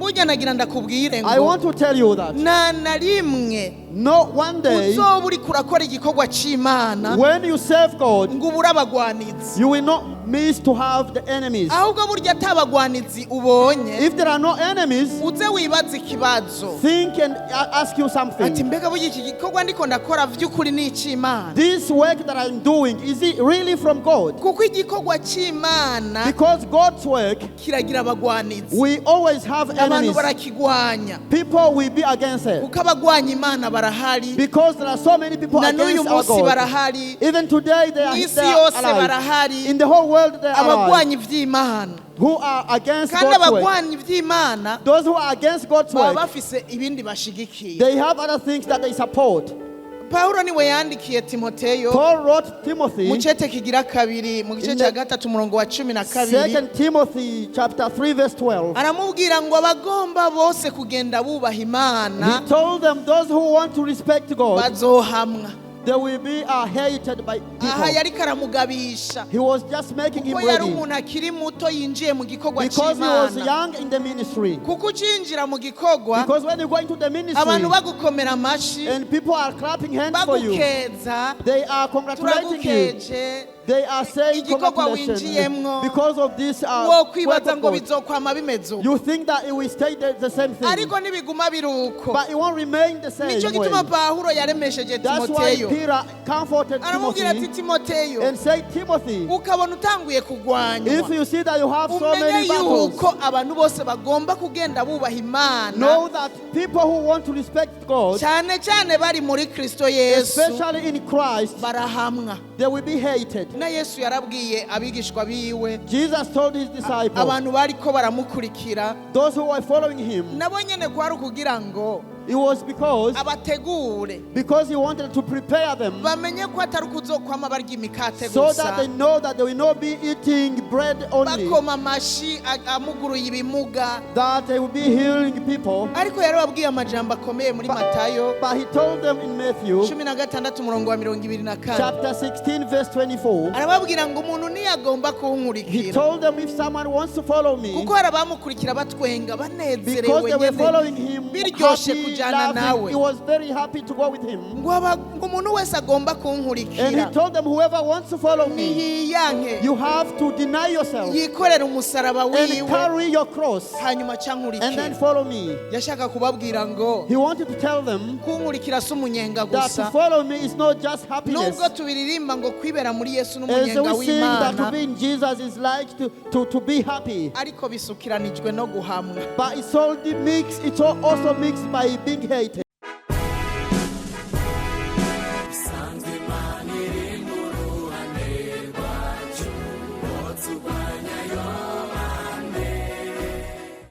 Burya nagira ndakubwire I ngo want to tell you that nta na rimwe no one day uzoba uriko urakora igikorwa c'Imana when you serve God, ngo ubure abagwanizi. You will not miss to have the enemies. Ahubwo burya atabagwanizi ubonye, If there are no enemies, uze wibaze ikibazo think and ask you ati something. Mbega burya iki gikorwa ndiko ndakora vy'ukuri ni ic'Imana? This work that I'm doing, is it really from God? Kuko igikorwa c'Imana Because God's work, kiragira abagwanizi. We always have Abantu enemies. barakigwanya People will be against it. kuko abagwanya Imana barahari. Because there are so many people Na n'uyu against our munsi God. barahari. Even today they are, Mw'isi they are yose alive. barahari. In the whole world they are alive. Abagwanya ivy'Imana. Who are against Kandi God's work. abagwanya ivy'Imana Those who are against God's baba work, bafise ibindi bashigikiye. They have other things that they support. Pawulo niwe yandikiye Timoteyo Paul wrote Timothy, mu cete kigira kabiri mu gice In cya the gatatu umurongo wa 12. Second Timothy chapter 3 verse 12. Aramubwira ngo abagomba bose kugenda bubaha Imana He told them those who want to respect God, bazohamwa. They will be hated by Aha people. yariko aramugabisha He was just making him kuko yari ready umuntu akiri muto yinjiye mu gikorwa because he was c'Imana. Young in the ministry. Kuko ucinjira mu gikorwa Because when you go into the ministry abantu bagukomera amashi and people are clapping hands for you, bagukeza they are congratulating you. turagukeje They are saying igikorwa congratulations winjiyemwo because of this work wokwibaza of ngo God. bizokwama bimeze uko. You think that it will stay the same thing, Ariko nibiguma biri uko. But it won't remain the same Nicyo way. gituma Pawulo yaremesheje That's why Timoteyo Peter comforted aramubwira ati Timothy Timoteyo and said, "Timothy, ukabona utanguye if kugwanywa you see that you have so umenye many battles, yuko abantu bose bagomba kugenda bubaha Imana know that people who want to respect God, cyane cyane bari muri Kristo Yesu especially in Christ, barahamwa." they will be hated." Na Yesu yarabwiye abigishwa biwe Jesus told his disciples, abantu bariko baramukurikira those who were following him, nabo nyene kwari ukugira ngo it was because abategure because he wanted to prepare them bamenye ko atari ukuzokwama barya imikate so that they gusa know that they will not be eating bread only, bakoma amashi amuguruye ibimuga. That they will be healing people. Ariko yarababwiye amajambo akomeye muri Matayo But he told them in Matthew 16 umurongo wa 24. Chapter 16, verse 24, Arababwira ngo umuntu ntiyagomba he kunkurikira told them, "If someone wants to follow me," kuko hari abamukurikira batwenga because banezerewe they were nyene following him, biryoshe happy, kujana laughing. Nawe. He was very happy to go with him. Ngo ngo umuntu wese agomba And he kunkurikira told them, "Whoever wants to follow me, niyiyanke you have to deny yourself yikorere umusaraba and wiwe carry your cross hanyuma and then acankurikira." follow me." Yashaka kubabwira ngo He wanted to tell them kunkurikira si umunyenga that to gusa follow me is not just happiness. nubwo tubiririmba ngo kwibera muri Yesu As n'umunyenga we sing that to w'Imana be in Jesus is like to be happy. Ariko bisukiranijwe no guhamwa. But it's all mixed, it's all also mixed by being hated.